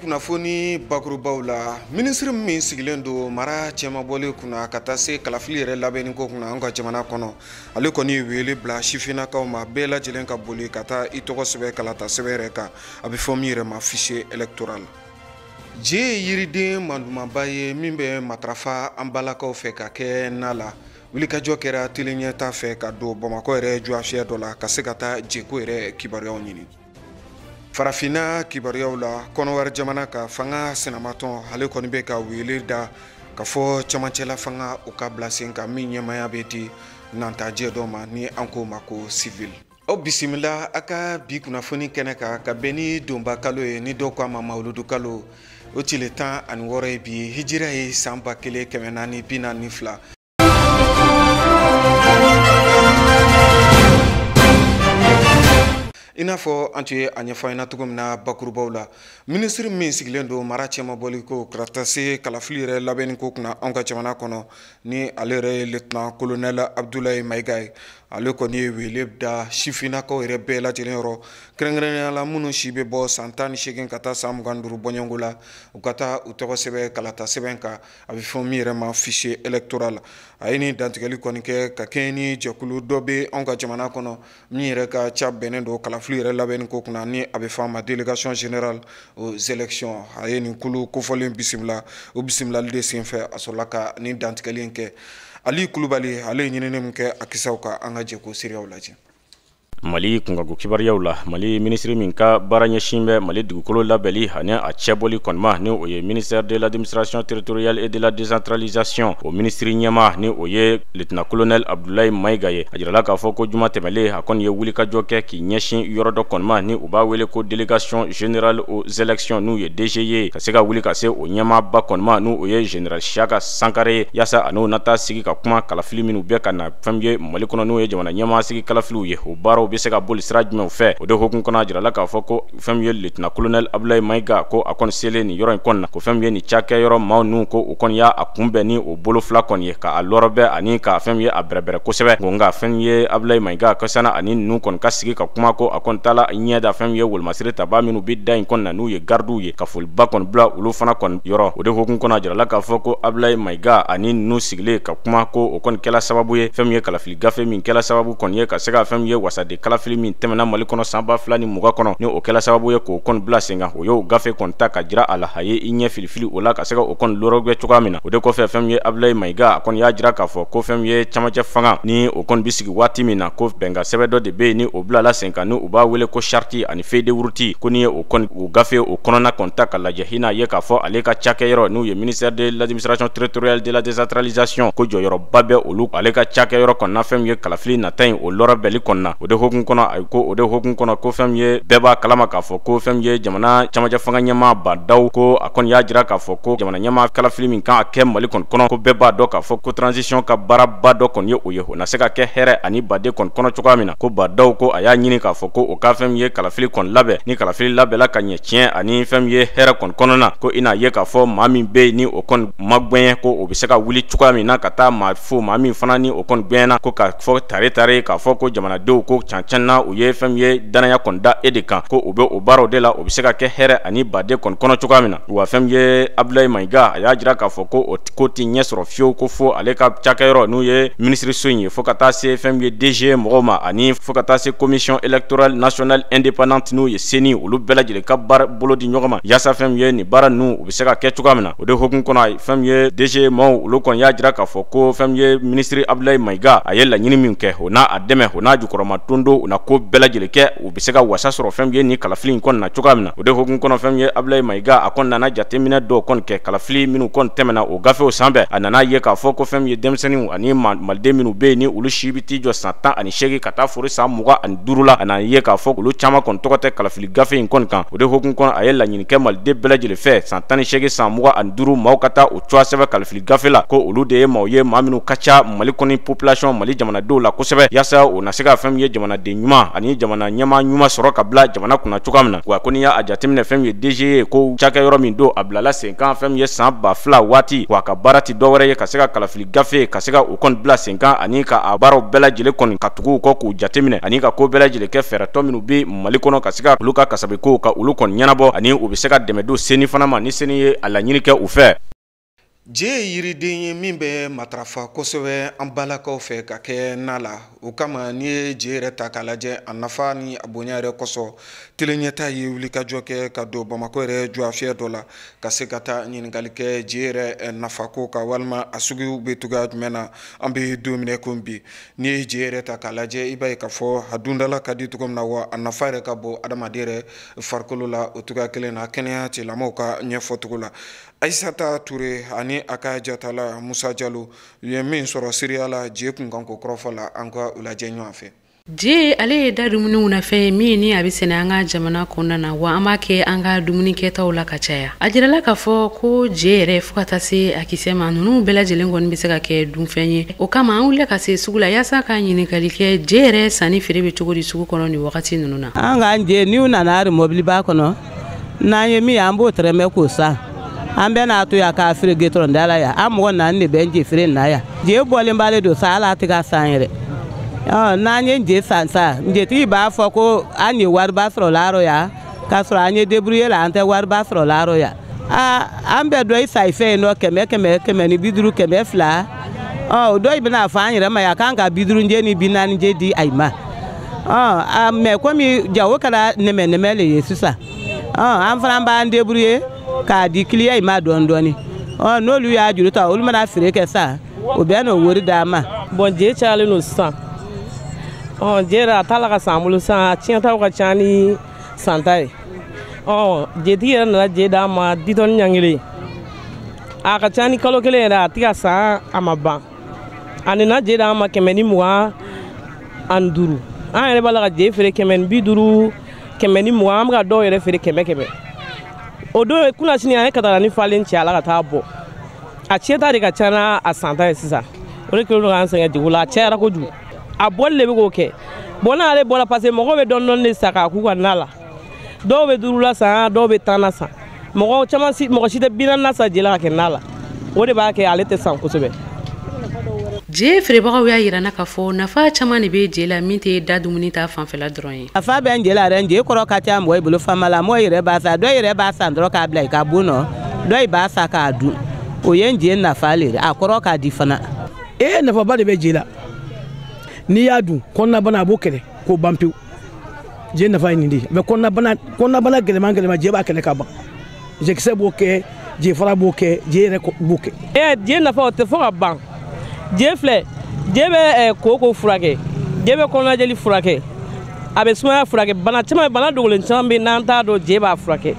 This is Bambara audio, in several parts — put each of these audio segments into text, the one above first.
Kunnafoni bakurubaw la, minisiri min sigilen don mara cɛmabɔli kunna ka taa se kalafili yɛrɛ labɛnni ko kunna an ka jamana kɔnɔ, ale kɔni ye wele bila sifinnakaw ma, bɛɛ lajɛlen ka boli ka taa i tɔgɔ sɛbɛn kalata sɛbɛn yɛrɛ kan, a bɛ fɔ min yɛrɛ ma fichier électoral. Je ye yiriden mandumanba ye min bɛ matarafa an balakaw fɛ ka kɛ na la. Wulikajɔ kɛra teliɲɛta fɛ ka don Bamakɔ yɛrɛ jɔafiyɛ dɔ la ka se ka taa jeko yɛrɛ kibaruyaw ɲini. Farafinna kibaruyaw la, Kɔnɔwari jamana ka fanga sinamatɔn, ale kɔni bɛ ka wele da ka fɔ cɛmancɛla fanga u ka bila sen kan min ɲɛmaya bɛ di nantajɛ dɔ ma ni an k'o ma ko civil. Aw bisimila a ka bi kunnafoni kɛnɛ kan ka bɛn ni donba kalo ye ni dɔw ko a ma mawuludu kalo, o tile 16 ye bi, hijira ye san 1442. I n'a fɔ an tun ye a ɲɛfɔ an ɲɛna cogo min na bakurubaw la, minisiri min sigilen don mara cɛmabɔli ko ka taa se kalafili yɛrɛ labɛnni ko kunna anw ka jamana kɔnɔ, ni ale yɛrɛ ye lieutenant colonel Abdoulaye Maïga ye, ale kɔni ye wele da sifinnakaw yɛrɛ bɛɛ lajɛlen yɔrɔ, kɛrɛnkɛrɛnnenya la minnu si bɛ bɔ san 18 ka taa san 25 bɔɲɔgɔnko la, u ka taa u tɔgɔ sɛbɛn kalata sɛbɛn kan, a bɛ fɔ min yɛrɛ ma fichier électoral. A ye nin dantigɛli kɔni kɛ ka kɛɲɛ ni jɛkulu dɔ bɛ anw ka jamana kɔnɔ min yɛrɛ ka ca bɛnnen don kalafili yɛrɛ labɛnni ko kunna, ni a bɛ fɔ a ma délégation générale aux élections. A ye nin kulu kofɔlen bisimila, o bisimilali de senfɛ a sɔrɔla ka nin dantigɛli in kɛ. Ali Kulubali ale ye ɲinini min kɛ a kisaw kan, an ka jɛ k'o seereyaw lajɛ. Mali kunkanko kibaruyaw la, Mali minisiri min ka baara ɲɛsin bɛ Mali dugukolo labɛnli ani a cɛbɔli kɔnima, ni o ye ministère de l'administration territoriale et de la décentralisation, o minisiri ɲɛmaa ni o ye lieutenant colonel Abdoulaye Maïga ye, a jirala k'a fɔ ko juma tɛmɛlen a kɔni ye wulikajɔ kɛ k'i ɲɛsin yɔrɔ dɔ kɔnima ni u b'a wele ko délégation générale aux élections, n'u ye DGE, ka se ka wuli ka se o ɲɛmaaba kɔnima n'u o ye général Siaka Sankare ye, yaasa a n'o na taa sigi ka kuma kalafili minnu bɛ ka na fɛn ye Mali kɔnɔ, n'o ye jamana ɲɛmaa sigi kalafiliw ye, o baaraw bɛ se ka boli sira jumɛnw fɛ. O de hukumu kɔnɔ a jirala k'a fɔ ko fɛn min ye lieutenant colonel Abdoulaye Maïga ko a kɔni selen nin yɔrɔ in kɔni na, ko fɛn min ye nin cakɛyɔrɔ maaw ninnu ko u kɔni y'a kunbɛn ni o bolo fila kɔni ye, k'a lɔrɔbɛ ani ka fɛn min ye a bɛrɛbɛrɛ kosɛbɛ. Ko nka fɛn min ye Abdoulaye Maïga ka sanna ani ninnu kɔni ka sigi ka kuma, ko a kɔni taala ɲɛ da fɛn min ye wolomasiri tabaa minnu bɛ da in kɔni na n'u ye gardiw ye, ka foliba kɔni bila olu fana kɔni yɔrɔ. O de hukumu kɔnɔ a jirala k'a fɔ ko Abdoulaye Maïga ani ninnu sigilen ka kuma, ko o kɔni kɛla sababu ye fɛn min ye kalafili gafe min kɛla sababu kɔni ye ka se ka fɛn min ye wasaden kalafili min tɛmɛna Mali kɔnɔ san 2020 kɔnɔ, ni o kɛla sababu ye k'o kɔni bila sen kan, o y'o gafe kɔni ta ka jira a la, a ye i ɲɛ filifili o la ka se ka o kɔni lɔrɔgbɛ cogoya min na. O de kɔfɛ fɛn min ye Abdoulaye Maïga a kɔni y'a jira k'a fɔ ko fɛn min ye camancɛ fanga ni o kɔni bɛ sigi waati min na, ko bɛnkan sɛbɛn dɔ de bɛ yen ni o bilala sen kan, ni u b'a wele ko charte ani feuille de route, ko ni ye o kɔni o gafe o kɔnɔna kɔni ta ka lajɛ, i n'a ye k'a fɔ ale ka cakɛyɔrɔ n'u ye ministère de l'administration territoriale de la décentralisation, ko jɔyɔrɔba bɛ olu ale ka cakɛyɔrɔ kɔnɔna fɛn min ye kalafili nata in o lɔrɔbɛli kɔnɔna. O de hukumu kɔnɔ a ko o de hukumu kɔnɔ ko fɛn min ye bɛɛ b'a kalama k'a fɔ ko fɛn min ye jamana camancɛ fanga ɲɛmaa Badaw, ko a kɔni y'a jira k'a fɔ ko jamana ɲɛmaa kalafili min kan ka kɛ Mali kɔni kɔnɔ, ko bɛɛ b'a dɔn k'a fɔ ko transition ka baaraba dɔ kɔni ye o ye, o na se ka kɛ hɛrɛ ani baden kɔni kɔnɔ cogoya min na. Ko Badaw ko a y'a ɲini k'a fɔ ko o ka fɛn min ye kalafili kɔni labɛn, ni kalafili labɛnla ka ɲɛ tiɲɛ ani fɛn min ye hɛrɛ kɔni kɔnɔna na, ko i n'a ye k'a fɔ maa min bɛ yen ni o kɔni ma gbɛɲɛ, ko o bɛ se ka wuli cogoya min na ka taa maa fo maa min fana ni o kɔni gbɛɲɛna, ko ka fɔ tare tare k'a fɔ ko jamanadenw ko can na u ye fɛn min ye danaya kɔni da e de kan, ko u bɛ o baaraw de la, o bɛ se ka kɛ hɛrɛ ani baden kɔni kɔnɔ cogoya min na. Wa fɛn min ye Abdoulaye Maïga a y'a jira k'a fɔ ko o ko ti ɲɛ sɔrɔ fiyewu, ko fo ale ka cakɛyɔrɔ n'u ye minisiriso in ye, fo ka taa se fɛn min ye DG mɔgɔw ma, ani fo ka taa se commission électorale nationale indépendante n'u ye CENI, olu bɛɛ lajɛlen ka baara bolo di ɲɔgɔn ma, yaasa fɛn min ye nin baara ninnu u bɛ se ka kɛ cogoya min na. O de hukumu kɔnɔ fɛn min ye DG maaw olu kɔni y'a jira k'a fɔ ko fɛn min ye minisiri Abdoulaye Maïga a ye laɲini min kɛ, o n'a a dɛmɛ, o n'a jukɔrɔma tondo, o na ko bɛɛ lajɛlen kɛ, u bɛ se ka wasa sɔrɔ fɛn min ye nin kalafili in kɔni na cogoya min na. O de hukumu kɔnɔ fɛn min ye Abdoulaye Maïga a kɔni nana jateminɛ dɔw kɔni kɛ kalafili minnu kɔni tɛmɛna o gafew sanfɛ, a nana ye k'a fɔ ko fɛn min ye denmisɛnninw ani maliden minnu bɛ yen ni olu si bɛ t'i jɔ san 18 ka taa fori san 25 la, a nana ye k'a fɔ olu caman kɔni tɔgɔ tɛ kalafili gafe in kɔni kan. O de hukumu kɔnɔ a ye laɲini kɛ maliden bɛɛ lajɛlen fɛ san 18 san 25 maaw ka taa o cogoya sɛbɛn kalafili gafe la, ko olu de ye maaw ye maa minnu ka ca Mali kɔni population Mali jamanadenw la kosɛbɛ, yaasa o na se ka fɛn min ye jamana jamanaden ɲuman ani jamana ɲɛmaa ɲuman sɔrɔ ka bila jamana kunna cogoya min na. Wa ko n'i y'a jateminɛ fɛn min ye DGE ko cakɛyɔrɔ min don a bilala sen kan fɛn min ye san 2000 waati, wa ka baara ti dɔwɛrɛ ye ka se ka kalafili gafe ka se ka o kɔni bila sen kan ani ka a baaraw bɛɛ lajɛlen kɔni ka tugu u kɔ k'u jateminɛ ani ka ko bɛɛ lajɛlen kɛ fɛɛrɛtɔ minnu bɛ Mali kɔnɔ ka se ka olu ka kasabi-kow ka olu kɔni ɲɛnabɔ ani u bɛ se ka dɛmɛ don CENI fana ma ni CENI ye a laɲini kɛ u fɛ. Je ye yiriden ye min bɛ matarafa kosɛbɛ an balakaw fɛ ka kɛ na la. O kama n'i ye je yɛrɛ ta k'a lajɛ, a nafa ni a bonya yɛrɛ kosɔn, teleɲɛta ye wulikajɔ kɛ ka don Bamakɔ yɛrɛ jɔafiyɛ dɔ la ka se ka taa ɲininkali kɛ je yɛrɛ nafako kan walima a suguw bɛ cogoya jumɛn na an bɛ don min na komi bi. N'i ye je yɛrɛ ta k'a lajɛ, i b'a ye k'a fɔ a dundala ka di cogo min na, wa a nafa yɛrɛ ka bon adamaden yɛrɛ farikolo la o cogoya kelen na kɛnɛya tigilamɔgɔw ka ɲɛfɔcogo la. Aïssata Touré ani a ka jatala Musa Jalo u ye min sɔrɔ Siriya la je kunkanko kɔrɔfɔ la, an ka u lajɛ ɲɔgɔn fɛ. Je ale ye da dumuniw na fɛn ye min ni a bɛ sɛnɛ an ka jamana kɔnɔna na, wa an b'a kɛ an ka dumuni kɛtaw la ka caya. A jirala k'a fɔ ko je yɛrɛ fo ka taa se a kisɛ ma, ninnu bɛɛ lajɛlen kɔni bɛ se ka kɛ dunfɛn ye. O kama an wulila ka se sugu la yaasa ka ɲininkali kɛ je yɛrɛ sanni feere bɛ cogo di sugu kɔnɔ nin wagati ninnu na. An k'an je n'u nana mɔbiliba kɔnɔ, n'an ye min ye an b'o tɛrɛmɛ k'o san. An bɛ n'a to yan k'a feere gitɔrɔn da la yan, an mɔgɔ naani de bɛ je feere na yan. Je bɔlen b'ale don sa, hali a tɛ ka san yɛrɛ. N'an ye je san sa, jetigi b'a fɔ ko an ye wariba sɔrɔ la yɔrɔ yan, k'a sɔrɔ an ye débrouiller la, an tɛ wariba sɔrɔ la yɔrɔ yan. Aa, an bɛ dɔ i sa i fɛ yen nɔ 100 100 150 200. O dɔ in bɛna fɔ an yɛrɛ ma yan k'an ka 50 je ni 40 je di ayi ma. Mais komi jago kɛra nɛmɛ nɛmɛ le ye sisan, an fana b'an débrouiller k'a di kiliyan in ma dɔɔni dɔɔni. N'olu y'a juru ta, olu mana feere kɛ sa, o bɛ n'o wari d'an ma. Bon, je cayalen don sisan. Je yɛrɛ a t'a la ka san an bolo sisan, a tiɲɛtaw ka ca ni santa ye. Jetigi yɛrɛ nana je d'an ma 10 tɔni ɲɛ kelen. A ka ca ni kalo kelen yɛrɛ, a tɛ ka san, a ma ban. A nana je d'an ma 125. An yɛrɛ b'a la ka je feere 150, 120, an bɛ ka dɔw yɛrɛ feere 100 100. O don kunasini an ye katarani falen cɛ a la ka taa bɔ. A tiɲɛta de ka ca n'a a santa ye sisan. O de kɛlen don k'an sɛgɛn jago la, a cayara kojugu. A bɔli de bɛ k'o kɛ. Bon, n'ale bɔra, parce que mɔgɔw bɛ dɔɔni dɔɔni de san k'a k'u ka na la. Dɔw bɛ 5 la san, dɔw bɛ 10 na san. Mɔgɔ caman si, mɔgɔ si tɛ 40 na san je la ka kɛ na la. O de b'a kɛ ale tɛ san kosɛbɛ. Je feerebagaw y'a yira n na k'a fɔ nafa caman de bɛ je la min tɛ da dumuni ta fanfɛla dɔrɔn ye. Nafa bɛ je la yɛrɛ, je kɔrɔ ka ca mɔgɔ bolo fama la, mɔgɔ yɛrɛ b'a san, dɔw yɛrɛ b'a san dɔrɔn k'a bila i ka bon nɔ, dɔw b'a san k'a dun. O ye je nafa le ye, a kɔrɔ ka di fana. Ee, nafaba de bɛ je la. N'i y'a dun, kɔnɔnabana a b'o kɛlɛ k'o ban pewu. Je nafa ye nin de ye. Mais kɔnɔnabana gɛlɛman gɛlɛman, je b'a kɛlɛ ka ban. Jekisɛ b'o kɛ, je fara b'o kɛ, je yɛrɛ b'o kɛ. Ee, je nafa o tɛ fɔ ka ban. Je filɛ, je bɛ koko furakɛ, je bɛ kɔnɔnajeli furakɛ, a bɛ sumaya furakɛ, bana caman, bana dogolen caman bɛ n'an t'a dɔn, je b'a furakɛ.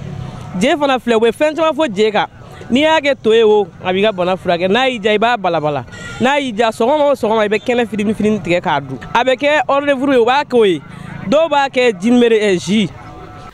Je fana filɛ, u bɛ fɛn caman fɔ je kan. N'i y'a kɛ to ye o, a b'i ka bana furakɛ. N'a y'i diya, i b'a balabala. N'a y'i diya, sɔgɔma o sɔgɔma, i bɛ kɛnɛ fitinin fitinin tigɛ k'a dun. A bɛ kɛ hors d'œuvre ye, u b'a k'o ye. Dɔw b'a kɛ jinimere jus.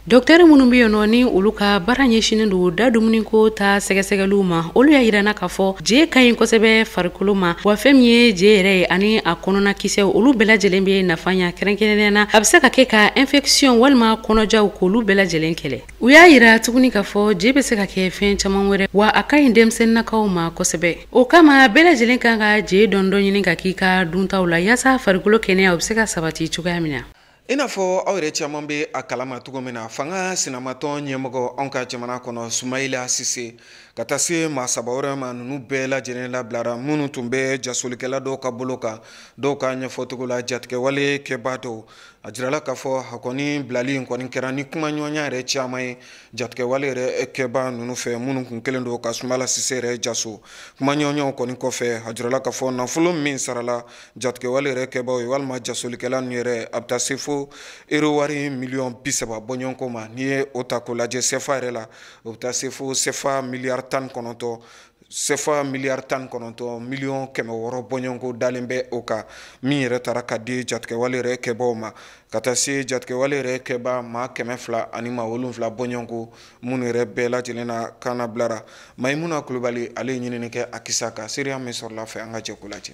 Dɔkitɛri minnu bɛ yen nɔ ni olu ka baara ɲɛsinnen don da dumuniko ta sɛgɛsɛgɛliw ma, olu y'a yira n na k'a fɔ je ka ɲi kosɛbɛ farikolo ma, wa fɛn min ye je yɛrɛ ye ani a kɔnɔna kisɛw, olu bɛɛ lajɛlen bɛ nafa ɲa. Kɛrɛnkɛrɛnnenya na, a bɛ se ka kɛ ka infection walima kɔnɔjaw k'olu bɛɛ lajɛlen kɛlɛ. U y'a yira tuguni k'a fɔ je bɛ se ka kɛ fɛn caman wɛrɛ, wa a ka ɲi denmisɛnninnakaw ma kosɛbɛ. O kama bɛɛ lajɛlen kan ka je dɔɔni dɔɔni ɲini ka k'i ka duntaw la yaasa farikolo kɛnɛya o bɛ se ka sabati cogoya min na. I n'a fɔ aw yɛrɛ caman bɛ a kalama cogo min na, fanga sinamatɔn ɲɛmɔgɔ anw ka jamana kɔnɔ, Sumayila Sise, ka taa se maa saba wɛrɛ ma, ninnu bɛɛ lajɛlen labilara minnu tun bɛ jasolikɛla dɔw ka bolo kan, dɔw ka ɲɛfɔcogo la jatigɛwale kɛbaa dɔw. A jirala k'a fɔ a kɔni bilali in kɔni kɛra ni kumaɲɔgɔnya yɛrɛ caman ye jatigɛwale yɛrɛ kɛbaa ninnu fɛ, minnu kun kɛlen don ka Sumayila Sise yɛrɛ jaso. Kumaɲɔgɔnyaw kɔni kɔfɛ, a jirala k'a fɔ nafolo min sarala jatigɛwale yɛrɛ kɛbaaw ye walima jasolikɛla ninnu yɛrɛ, a bɛ taa se fo euro wari miliyɔn 30 bɔɲɔgɔnko ma. N'i ye o ta k'o lajɛ CFA yɛrɛ la, o bɛ taa se fo CFA miliyari 19, CFA miliyari 19 miliyɔn 600 bɔɲɔgɔnko dalen bɛ o kan, min yɛrɛ taara ka di jatigɛwale yɛrɛ kɛbaaw ma, ka taa se jatigɛwale yɛrɛ kɛbaa maa 270 bɔɲɔgɔnko, minnu yɛrɛ bɛɛ lajɛlen na kana bilara. Mayimuna Kulubali ale ye ɲinini kɛ a kisa kan, seereya min sɔrɔla fɛ, an ka jɛ k'o lajɛ.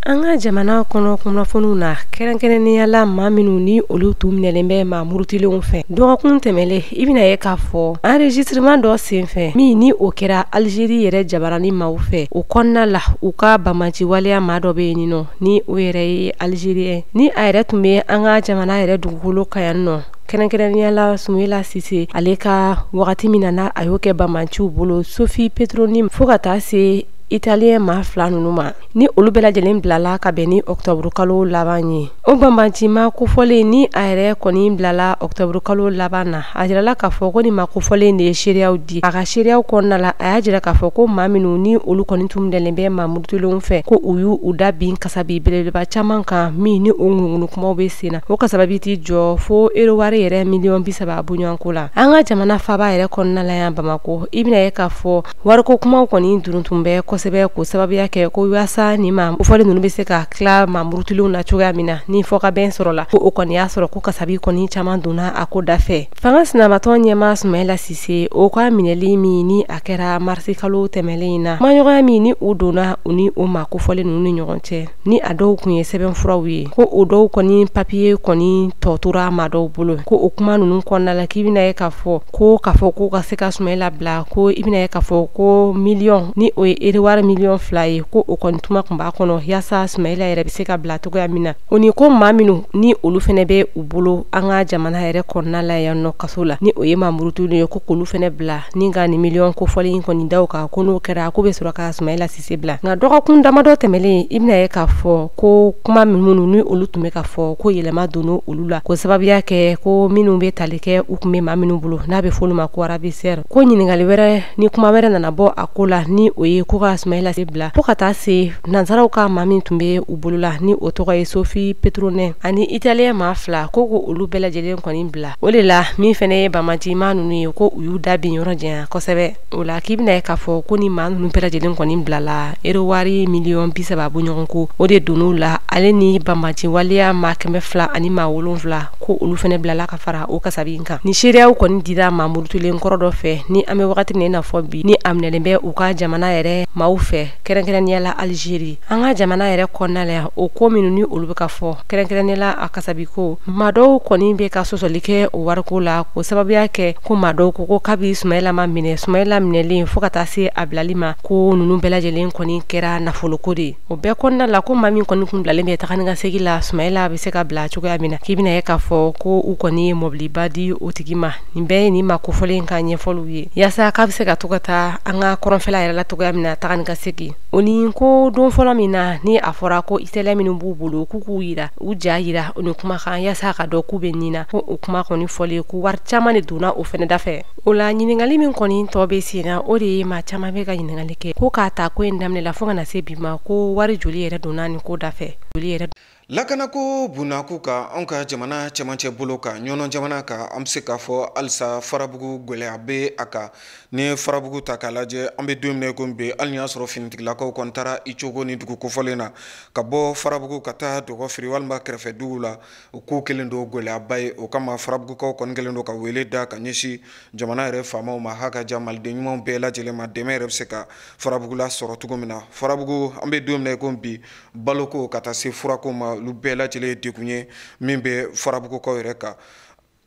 An ka jamana kɔnɔ kunnafoniw na, kɛrɛnkɛrɛnnenya la maa minnu ni olu tun minɛlen bɛ maa murutilenw fɛ dɔgɔkun tɛmɛlen, i bɛna ye k'a fɔ enregistrement dɔ senfɛ min ni o kɛra Algérie yɛrɛ jabarani maaw fɛ, o kɔnɔna la u ka banbanci waleya maa dɔ bɛ yen nɔ ni o yɛrɛ ye Algérien, ni a yɛrɛ tun bɛ an ka jamana yɛrɛ dugukolo kan yan nɔ, kɛrɛnkɛrɛnnenya la Soumaïla Cissé, ale ka wagati min na a y'o kɛ banbanciw bolo Sophie Petroni fo ka taa se Italien maa fila ninnu ma, ni olu bɛɛ lajɛlen bilala ka bɛn ni octobre kalo laban ye. O banbanci ma kofɔlen ni a yɛrɛ kɔni bilala octobre kalo laban na, a jirala k'a fɔ ko nin ma kofɔlen de ye seereyaw di. A ka seereyaw kɔnɔna la, a y'a jira k'a fɔ ko maa minnu ni olu kɔni tun minɛlen bɛ maa murutilenw fɛ, ko u y'u u da bin kasabi belebeleba caman kan min ni o ŋunuŋunu kumaw bɛ sen na. O kasabi t'i jɔ fo euro wari yɛrɛ miliyɔn 30 bɔɲɔgɔnko la. An ka jamana faaba yɛrɛ kɔnɔna la yan Bamakɔ, i bɛna ye k'a fɔ wariko kumaw kɔni duruntun bɛ kosɛbɛ, k'o sababuya kɛ ko yaasa nin maa kofɔlen ninnu bɛ se ka tila maa murutilenw na cogoya min na ni fɔkabɛn sɔrɔla, ko o kɔni y'a sɔrɔ ko kasabi kɔni caman donna a ko da fɛ. Fanga sinamatɔn ɲɛmaa Soumaïla Cissé, o ka minɛli min ni a kɛra marisi kalo tɛmɛlen in na, kumaɲɔgɔnya min ni u donna u ni o maa kofɔlen ninnu ni ɲɔgɔn cɛ, ni a dɔw tun ye sɛbɛnfuraw ye, ko o dɔw kɔni papiye kɔni tɔ tora maa dɔw bolo, ko o kuma ninnu kɔnɔna la k'i bɛna ye k'a fɔ ko k'a fɔ ko ka se ka Soumaïla bila, ko i bɛna ye k'a fɔ ko miliyɔn ni o ye euro wari miliyɔn 2 ye, ko o kɔni tuma tun b'a kɔnɔ yaasa Soumaïla yɛrɛ bɛ se ka bila cogoya min na. O ni ko maa minnu ni olu fɛnɛ bɛ u bolo an ka jamana yɛrɛ kɔnɔna la yan nɔ kaso la, ni o ye maa murutilenw ye, ko k'olu fɛnɛ bila ni ka nin miliyɔn kofɔlen kɔni da u kan, ko n'o kɛra ko bɛ sɔrɔ ka Soumaïla Cissé bila. Nka dɔgɔkun damadɔ tɛmɛlen, i bɛna ye k'a fɔ ko kuma minnu ni olu tun bɛ ka fɔ ko yɛlɛma donna olu la, ko sababuya kɛ ko minnu bɛ tali kɛ u tun bɛ maa minnu bolo n'a bɛ f'olu ma ko ravisseurs, ko ɲininkali wɛrɛ ni kuma wɛrɛ nana bɔ a ko la, ni o ye ko ka Soumaïla Cissé bila fo ka taa se nansaraw ka maa min tun bɛ u bolo la, ni o tɔgɔ ye Sophie Petronin ani Italien maa fila, ko ko olu bɛɛ lajɛlen kɔni bila. O de la min fɛnɛ ye banbanci maa ninnu ye, ko u y'u da bin yɔrɔ janya kosɛbɛ. O la k'i bɛna ye k'a fɔ ko ni maa ninnu bɛɛ lajɛlen kɔni bilala, euro wari miliyɔn 30 bɔɲɔgɔn ko o de donn'u la, ale ni banbanci waleya maa 207, ko olu fɛnɛ bilala ka fara o kasabi in kan. Ni seereyaw kɔni dira maa murutilen kɔrɔ dɔ fɛ ni an bɛ wagati min na i n'a fɔ bi, ni a minɛlen bɛ u ka jamana yɛrɛ maaw fɛ, kɛrɛnkɛrɛnnenya la Algérie. An ka jamana yɛrɛ kɔnɔna la yan, o ko minnu ni olu bɛ ka fɔ, kɛrɛnkɛrɛnnenya la a kasabi ko, maa dɔw kɔni bɛ ka sɔsɔli kɛ o wariko la, k'o sababuya kɛ ko maa dɔw ko ko kabi Soumaïla ma minɛ, Soumaïla minɛlen fo ka taa se a bilali ma, ko ninnu bɛɛ lajɛlen kɔni kɛra nafoloko de ye. O bɛɛ kɔnɔna la, ko maa min kɔni kun bilalen bɛ taga ni ka segin la, Soumaïla bɛ se ka bila cogoya min na, k'i bɛna ye k'a fɔ ko u kɔni ye mɔbiliba di o tigi ma. Nin bɛɛ ye nin maa kofɔlen ka ɲɛfɔliw ye yaasa k'a bɛ se ka to ka taa an ka kɔrɔnfɛla yɛrɛ la cogoya min na taga ni ka segin. O ni ko don fɔlɔ min na ni a fɔra ko Italien minnu b'u bolo k'u k'u yira u ja yira o ni kumakan yaasa ka dɔn k'u bɛ nin na, ko o kuma kɔni fɔlen ko wari caman de donna o fɛnɛ da fɛ. O la ɲininkali min kɔni tɔ bɛ sen na, o de ye maa caman bɛ ka ɲininkali kɛ ko k'a ta ko in daminɛ la fo ka na se bi ma, ko wari joli yɛrɛ donna nin ko da fɛ, joli yɛrɛ. Lakanako bunnaku kan anw ka jamana cɛmancɛ bolo kan, ɲɔnɔ jamana kan, an bɛ se k'a fɔ halisa Farabugu gwɛlɛya bɛ a kan. Ni ye Farabugu ta k'a lajɛ, an bɛ don min na i komi bi, hali ni y'a sɔrɔ finitigilakaw kɔni taara i cogo ni dugu kofɔlen na ka bɔ Farabugu ka taa Dɔgɔfiri walima kɛrɛfɛ duguw la, o ko kɛlen don gwɛlɛyaba ye. O kama Farabugukaw kɔni kɛlen don ka wele da ka ɲɛsin jamana yɛrɛ faamaw ma, ha ka ja maliden ɲumanw bɛɛ lajɛlen ma, dɛmɛ yɛrɛ bɛ se ka Farabugu lasɔrɔ cogo min na. Farabugu, an bɛ don min na i komi bi, baloko ka taa se furako ma, olu bɛɛ lajɛlen ye degun ye min bɛ Farabugukaw yɛrɛ kan.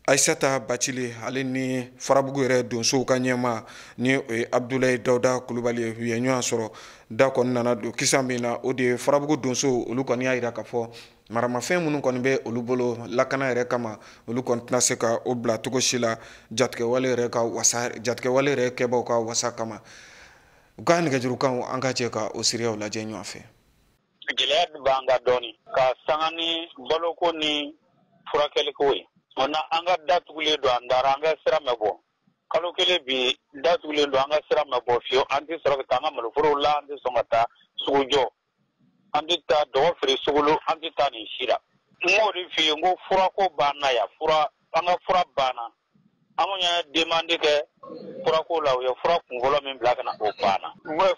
Ayisata Bacili, ale ni Farabugu yɛrɛ donsow ka ɲɛma ni o ye Abudulayi Dawuda Kulubali ye, u ye ɲɔgɔn sɔrɔ. Da kɔni nana don kisa min na, o de ye Farabugu donsow, olu kɔni y'a jira k'a fɔ maramafɛn minnu kɔni bɛ olu bolo lakana yɛrɛ kama, olu kɔni tɛna se ka o bila cogo si la jatigɛwale yɛrɛ ka wasa, jatigɛwale yɛrɛ kɛbaw ka wasa kama. U ka nɛgɛjurukanw, an ka jɛ ka o siriyaw lajɛ ɲɔgɔn fɛ. Gɛlɛya b'an ka dɔɔni ka sanga ni baloko ni furakɛliko ye. O na an ka da tugulen don, an dara an ka sira mɛn bɔ kalo kelen bi, da tugulen don, an ka sira mɛn bɔ fiyewu. An tɛ sɔrɔ ka taa an ka maloforow la, an tɛ sɔn ka taa sugu jɔ, an tɛ taa dɔgɔ feere sugu, an tɛ taa nin si la. N b'o de f'i ye, n ko furako banna yan, fura, an ka fura banna. An kun ye demande kɛ furako la, u ye fura kunfɔlɔ min bila ka na, o banna.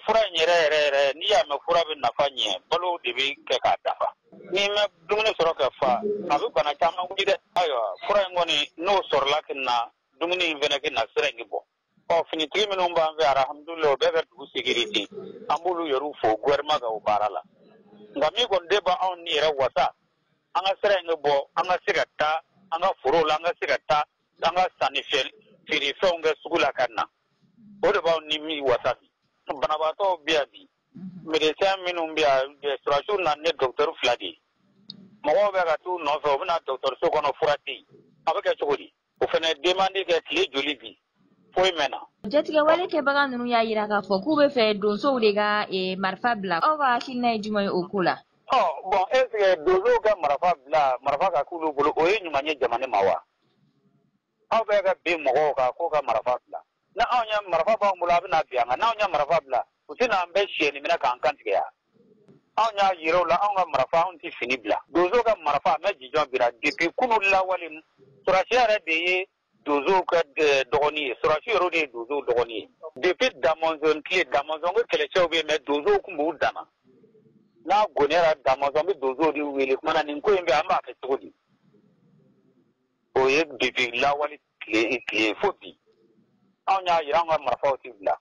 Fura in yɛrɛ yɛrɛ yɛrɛ, n'i y'a mɛn fura bɛ nafa ɲɛ, balo de bɛ kɛ k'a dafa. N'i ma dumuni sɔrɔ ka fa, a bɛ bana caman wuli dɛ. Ayiwa, fura in kɔni n'o sɔrɔla ka na, dumuni in fɛnɛ kɛ na sira in bɔ. Ɔ finitigi minnu b'an fɛ, alhamdulilayi, o bɛɛ ka dugu sécurité, an b'olu yɛrɛ fo gouvernement ka o baara la. Nka min kɔni de b'anw ni yɛrɛ wasa, an ka sira in bɛ bɔ, an ka se ka taa an ka foro la, an ka se ka taa an ka sanni feerefɛnw kɛ sugu la ka na. O de b'anw ni min wasa bi. Banabaatɔw bɛ yan bi, médecin minnu bɛ yan, sɔrɔdasiw nana ni docteur 2 de ye. Mɔgɔw bɛ ka t'u nɔfɛ, u bɛna dɔgɔtɔrɔso kɔnɔ, fura tɛ yen. A bɛ kɛ cogo di? O fana ye demande kɛ tile joli bi, foyi mɛnna. Jatigɛwale kɛbaga ninnu y'a jira k'a fɔ k'u bɛ fɛ donsow de ka marifa bila. Aw ka hakilina ye jumɛn ye o ko la? Bon, est ce que donsow ka marifa bila, marifa ka k'olu bolo, o ye ɲuman ye jamana ma wa? Aw bɛ ka bin mɔgɔw kan k'o ka marifa bila. Ni anw ye marifa b'anw bolo, a bɛna bin an kan. N'anw ye marifa bila, u tɛna an bɛɛ siyɛnni minɛ k'an kantigɛ ya. Anw y'a yira u la, anw ka marifa, anw tɛ fini bila. Donso ka marifa, a mɛ jijɔn bira depuis kunu lawale. Sɔrɔdasiya yɛrɛ de ye donsow ka dɔgɔnin ye, sɔrɔdasi yɛrɛ de ye donsow dɔgɔnin ye. Depuis Damɔnzɔn tile, Damɔnzɔn ko kɛlɛcɛw bɛ yen, mais donsow tun b'u danna. N'a gɔnɛra, Damɔnzɔn bɛ donsow de wele kuma na, nin ko in bɛ, an b'a kɛ cogo di? O ye depuis lawale tile fo bi. Anw y'a yira, anw ka marifaw tɛ bila,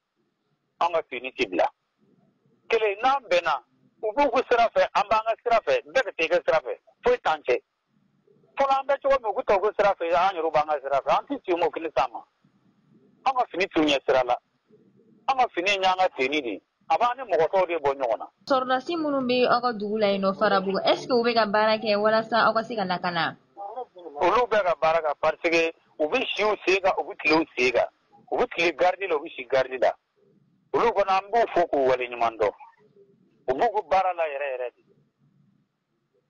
anw ka fini tɛ bila. Kelen, n'an bɛnna, u b'u ka sira fɛ, an b'an ka sira fɛ, bɛɛ ka taa i ka sira fɛ, foyi t'an cɛ. Fɔlɔ an bɛ cogo min, u bɛ taa u ka sira fɛ, an yɛrɛ b'an ka sira fɛ, an tɛ si m'o kelen s'an ma. An ka fini t'u ɲɛ sira la, an ka fini y'an ka tenue de ye, a b'an ni mɔgɔ tɔw de bɔ ɲɔgɔn na. Sɔrɔdasi minnu bɛ aw ka dugu la yen nɔ Farabugu, est ce que u bɛ ka baara kɛ walasa aw ka se ka lakana? Olu bɛ ka baara kɛ parce que u bɛ si u sen kan, u bɛ tile u sen kan, u bɛ tile garde la, u bɛ si garde la. Olu kɔni, an b'u fo k'u waleɲuman dɔn. U b'u ka baara la yɛrɛ yɛrɛ de.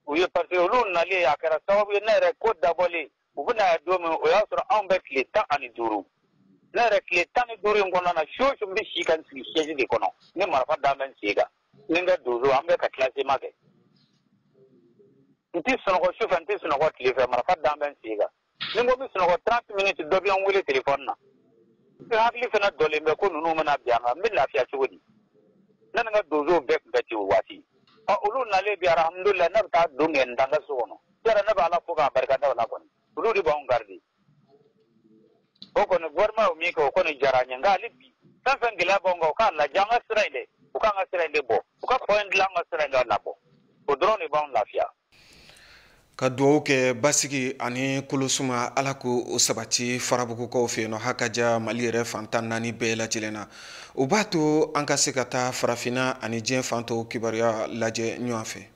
U ye parce que olu nalen, a kɛra sababu ye, ne yɛrɛ ko dabɔlen, u bɛna yan don min, o y'a sɔrɔ anw bɛ tile 15. Ne yɛrɛ tile 15 in kɔnɔna na, su o su n bɛ si ka n sigi siège de kɔnɔ, ni marifa d'an bɛ n sen kan, ni n ka donso, an bɛ ka classement kɛ. N tɛ sunɔgɔ su fɛ, n tɛ sunɔgɔ tile fɛ, marifa d'an bɛ n sen kan. Ni n ko n bɛ sunɔgɔ 30 minutes, dɔ bɛ n wele téléphone na. N hakili fana dɔlen bɛ ko ninnu bɛna bin an kan, n bɛ lafiya cogo di? Ne ni n ka donsow bɛɛ tun bɛ ten o waati. Olu nalen bi, alhamdulilayi, ne bɛ taa don kɛ n da n ka so kɔnɔ. Yɔrɔ ne bɛ Ala fo k'a barika da o la kɔni. Olu de b'anw garder. O kɔni, gouvernement y'o min kɛ, o kɔni diyara an ye. Nka hali bi, fɛn fɛn gɛlɛya b'anw kan, u k'a lajɛ an ka sira in dɛ, u k'an ka sira in de bɔ, u ka pont dilan, an ka sira in ka labɔ. O dɔrɔn de b'anw lafiya. Ka dugawu kɛ basigi ani kolosuma, Ala ko o sabati Farabugukaw fɛ yen nɔ, ha ka ja Mali yɛrɛ fan 14 bɛɛ lajɛlen na. O b'a to an ka se ka taa farafinna ani diɲɛ fan tɔw kibaruya lajɛ ɲɔgɔn fɛ.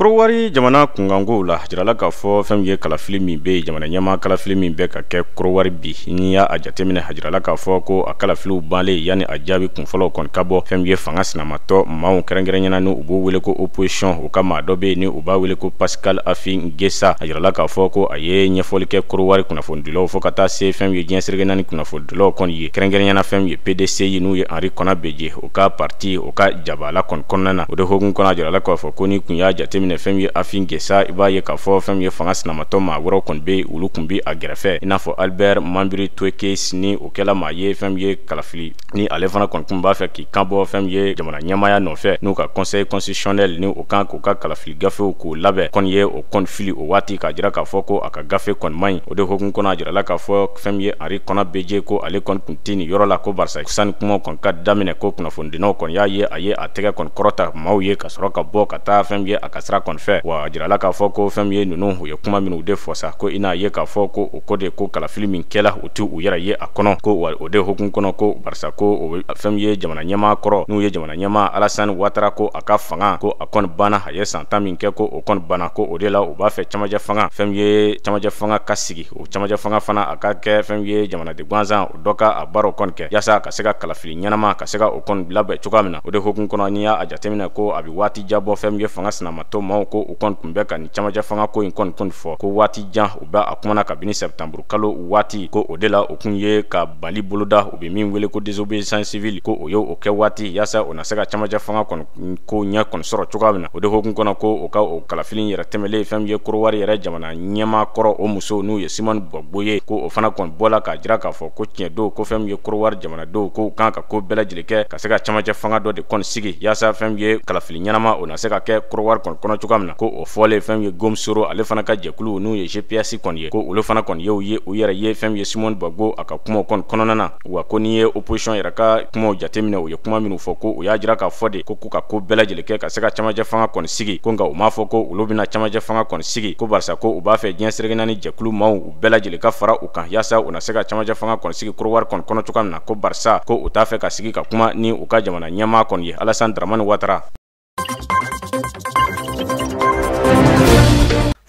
Korowari jamana kunkankow la, jirala k'a fɔ fɛn min ye kalafili min bɛ yen, jamana ɲɛmaa kalafili min bɛ ka kɛ Korowari bi, n'i y'a jateminɛ, a jirala k'a fɔ ko a kalafiliw banlen, yanni a jaabi kunfɔlɔw kɔni ka bɔ, fɛn min ye fanga sinamatɔ maaw kɛrɛnkɛrɛnyana ni u b'u wele ko opposition, u ka maa dɔ bɛ yen ni u b'a wele ko Pascal Affi N'Guessa, a jirala k'a fɔ ko a ye ɲɛfɔli kɛ Korowari kunnafonidilaw fo ka taa se fɛn min ye diɲɛ seleke naani kunnafonidilaw kɔni ye, kɛrɛnkɛrɛnyana fɛn min ye PDCI n'u ye Henri Konan Bédié o ka parti o ka jabala kɔni kɔnɔna na. O de hukumu kɔnɔ, a jirala k'a fɔ ko ni kun y'a jateminɛ fɛn min ye Affi N'Guessa, i b'a ye k'a fɔ fɛn min ye fanga sinamatɔ maa wɛrɛw kɔni bɛ yen, olu tun bɛ a gɛrɛfɛ, i n'a fɔ Albert Mambiri Toikes, ni o kɛla maa ye fɛn min ye kalafili ni ale fana kɔni tun b'a fɛ k'i kan bɔ fɛn min ye jamana ɲɛmaaya nɔfɛ, n'u ka conseil constitutionnel ni o kan k'u ka kalafili gafew k'o labɛn kɔni ye o kɔni fili o waati, k'a jira k'a fɔ ko a ka gafe kɔni man ɲi. O de hukumu kɔnɔ, a jirala k'a fɔ fɛn min ye Henri Konan Bédié ko ale kɔni tun tɛ nin yɔrɔ la, ko barisa sani kumaw kɔni ka daminɛ, ko kunnafonidilaw kɔni y'a ye a ye a tɛgɛ kɔni kɔrɔta maaw ye ka sɔrɔ ka bɔ ka taa fɛn min ye a ka sira kɔni fɛ. Wa a jirala k'a fɔ ko fɛn min ye ninnu, u ye kuma minnu de fɔ sa, ko i n'a ye k'a fɔ ko o ko de ko kalafili min kɛla, u t'u yɛrɛ ye a kɔnɔ, ko wa o de hukumu kɔnɔ, ko barisa ko o fɛn min ye jamana ɲɛmaa kɔrɔ n'u ye jamana ɲɛmaa Alassane Ouattara, ko a ka fanga ko a kɔni banna, a ye san 10 min kɛ ko o kɔni banna, ko o de la u b'a fɛ camancɛ fanga, fɛn min ye camancɛ fanga ka sigi, o camancɛ fanga fana a ka kɛ fɛn min ye jamanaden gansan o dɔ ka a baaraw kɔni kɛ yaasa ka se ka kalafili ɲɛnama ka se ka o kɔni labɛn cogoya min na. O de hukumu kɔnɔ, n'i y'a jateminɛ ko a bɛ waati jan bɔ, fɛn min ye fanga sinamatɔ maaw ko u kɔni tun bɛ ka nin camancɛ fanga ko in kɔni fɔ ko waati jan, u bɛ a kumana kabini septembre kalo waati, ko o de la o kun ye ka bali boloda, u bɛ min wele ko désobéissance civile, ko o ye o kɛ waati yaasa o na se ka camancɛ fanga kɔni ko ɲɛ kɔni sɔrɔ cogoya min na. O de hukumu kɔnɔ, ko o ka o kalafili yɛrɛ tɛmɛlen, fɛn min ye Korowari yɛrɛ jamana ɲɛmaa kɔrɔ o muso n'u ye Simone Gbagbo ye, ko o fana kɔni bɔla k'a jira k'a fɔ ko tiɲɛ don, ko fɛn min ye Korowari jamanadenw ko u kan ka ko bɛɛ lajɛlen kɛ ka se ka camancɛ fanga dɔ de kɔni sigi yaasa fɛn min ye kalafili ɲɛnama o na se ka kɛ Korowari kɔni kɔnɔ. kɔnɔ cogoya min na. Ko o fɔlen, fɛn ye Gomsoro ale fana ka jɛkulu, n'u ye GPS kɔni ye, ko olu fana kɔni ye u ye u yɛrɛ ye fɛn ye Simone Gbagbo a ka kumaw kɔni kɔnɔna na. Wa ko n'i ye opposition yɛrɛ ka kumaw jateminɛ, u ye kuma minnu fɔ, ko u y'a jira k'a fɔ de ko k'u ka ko bɛɛ lajɛlen kɛ ka se ka camancɛ fanga kɔni sigi, ko nka u m'a fɔ ko olu bɛna camancɛ fanga kɔni sigi, ko barisa ko u b'a fɛ diɲɛ seleke naani jɛkulu maaw u bɛɛ lajɛlen ka fara u kan yaasa u na se ka camancɛ fanga kɔni sigi Korowari kɔni kɔnɔ cogoya min na, ko barisa ko u t'a fɛ ka sigi ka kuma ni u ka jamana ɲɛmaa kɔni ye Alassane Dramane Ouattara.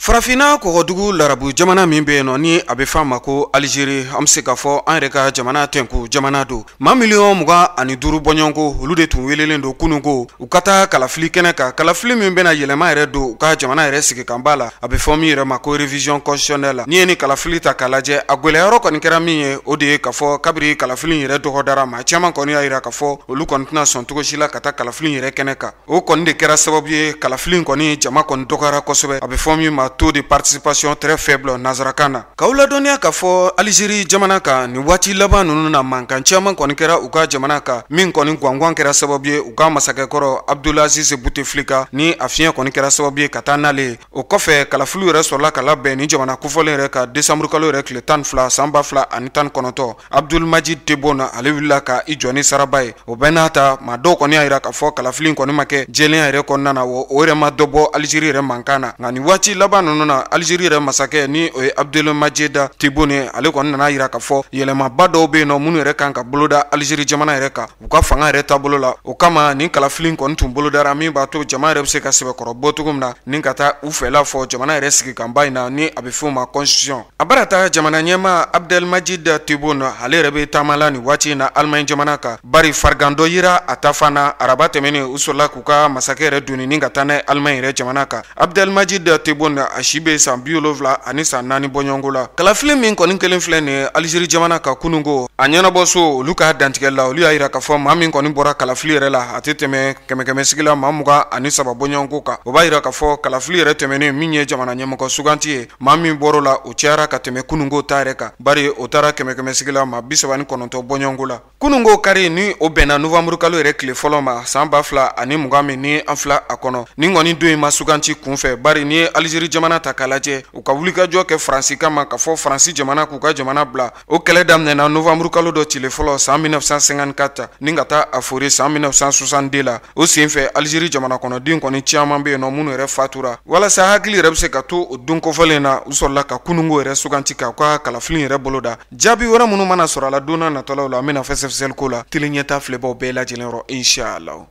Farafinna kɔgɔdugu larabu jamana min bɛ yen nɔ, ni a bɛ f'a ma ko Algérie, an bɛ se k'a fɔ an yɛrɛ ka jamana tɛnku jamana don. Maa 25 millions bɔɲɔgɔnko, olu de tun welelen don kununko u ka taa kalafili kɛnɛ kan, kalafili min bɛna yɛlɛma yɛrɛ don u ka jamana yɛrɛ sigikanba la, a bɛ fɔ min yɛrɛ ma ko révision constitutionnelle la. N'i ye ni kalafili ta k'a lajɛ, a gwɛlɛyɔrɔ kɔni kɛra min ye, o de ye k'a fɔ kabiri kalafili yɛrɛ dɔgɔdara, maa caman kɔni y'a jira k'a fɔ olu kɔni tɛna sɔn cogo si la ka taa kalafili yɛrɛ kɛnɛ kan. O kɔni de kɛra sababu ye kalafili kɔni jama kɔni dɔgɔyara kosɛbɛ, a bɛ fɔ min ma taux de participation très faible nanzarakan na. K'aw ladɔnniya k'a fɔ Algérie jamana kan, nin waati laban ninnu na, mankan caman kɔni kɛra u ka jamana kan, min kɔni gwangan kɛra sababu ye u ka masakɛkɔrɔ Abdelaziz Bouteflika ni a fiɲɛ kɔni kɛra sababu ye ka taa n'ale ye. O kɔfɛ, kalafiliw yɛrɛ sɔrɔla ka labɛn ni jamana kofɔlen yɛrɛ ka décembre kalo yɛrɛ tile 12 san 2019. Abdulmajid Tebboune, ale wulila ka i jɔ ni saraba ye. O bɛɛ n'a ta, maa dɔw kɔni y'a jira k'a fɔ kalafili kɔni ma kɛ jɛlenya yɛrɛ kɔnɔna na, wa o yɛrɛ ma dɔ bɔ Algérie yɛrɛ mankan na. Nka nin waati laban ninnu na, Algérie yɛrɛ masakɛ, ni o ye Abdelmadjid Tebboune, ale kɔni nana jira k'a fɔ yɛlɛmaba dɔw bɛ yen nɔ minnu yɛrɛ kan ka boloda Algérie jamana yɛrɛ kan, u ka fanga yɛrɛ taabolo la. O kama, nin kalafili kɔni tun bolodara, min b'a to jama yɛrɛ bɛ se ka sɛbɛkɔrɔ bɔ cogo min na ni ka taa u fɛla fɔ jamana yɛrɛ sigikanba in na, ni a bɛ f'o ma constitution. A bara taa jamana ɲɛmaa Abdelmadjid Tebboune, ale yɛrɛ bɛ taama la nin waati in na Allemagne jamana kan, bari farigan dɔ yira a ta fan na. Araba tɛmɛnen, u sɔrɔla k'u ka masakɛ yɛrɛ doni ni ka taa n'a ye Allemagne yɛrɛ jamana kan. Abdelmadjid Tebboune, a si bɛ san 74 san 4 bɔɲɔgɔnko la. Kalafili min kɔni kelen filɛ nin ye Algérie jamana kan kununko, a ɲɛnabɔso olu ka dantigɛ la, olu y'a jira k'a fɔ maa min kɔni bɔra kalafili yɛrɛ la, a tɛ tɛmɛ kɛmɛ kɛmɛ sigi la maa 23 bɔɲɔgɔnko kan. O b'a jira k'a fɔ kalafili yɛrɛ tɛmɛnen min ye jamana ɲɛmɔgɔ suganti ye, maa min bɔr'o la, o cayara ka tɛmɛ kununko ta yɛrɛ kan, bari o taara kɛmɛ kɛmɛ sigi la maa 39 bɔɲɔgɔnko la. Kununko kari, ni o bɛnna novembre kalo yɛrɛ tile fɔlɔ ma san 2020 min ni an fila a kɔnɔ, nin kɔni don in ma suganti kunfɛ, bari n'i ye Algérie jamana ta k'a lajɛ, u ka wulikajɔ kɛ Faransi kama k'a fɔ Faransi jamana k'u ka jamana bila, o kɛlɛ daminɛna novembre kalo dɔ tile fɔlɔ san 1954 ni ka taa a fori san 1962 la. O senfɛ, Algérie jamana kɔnɔden kɔni caman bɛ yen nɔ minnu yɛrɛ fatura. Walasa hakili yɛrɛ bɛ se ka to o don kofɔlen na, u sɔrɔla ka kununko yɛrɛ suganti k'a ka kalafili yɛrɛ boloda. Jaabi wɛrɛ minnu mana sɔrɔ a la don n'a nataw la, an bɛna fɛsɛfɛsɛli ko la télé ɲɛta filɛbaw bɛɛ lajɛlen yɔrɔ, inshallah.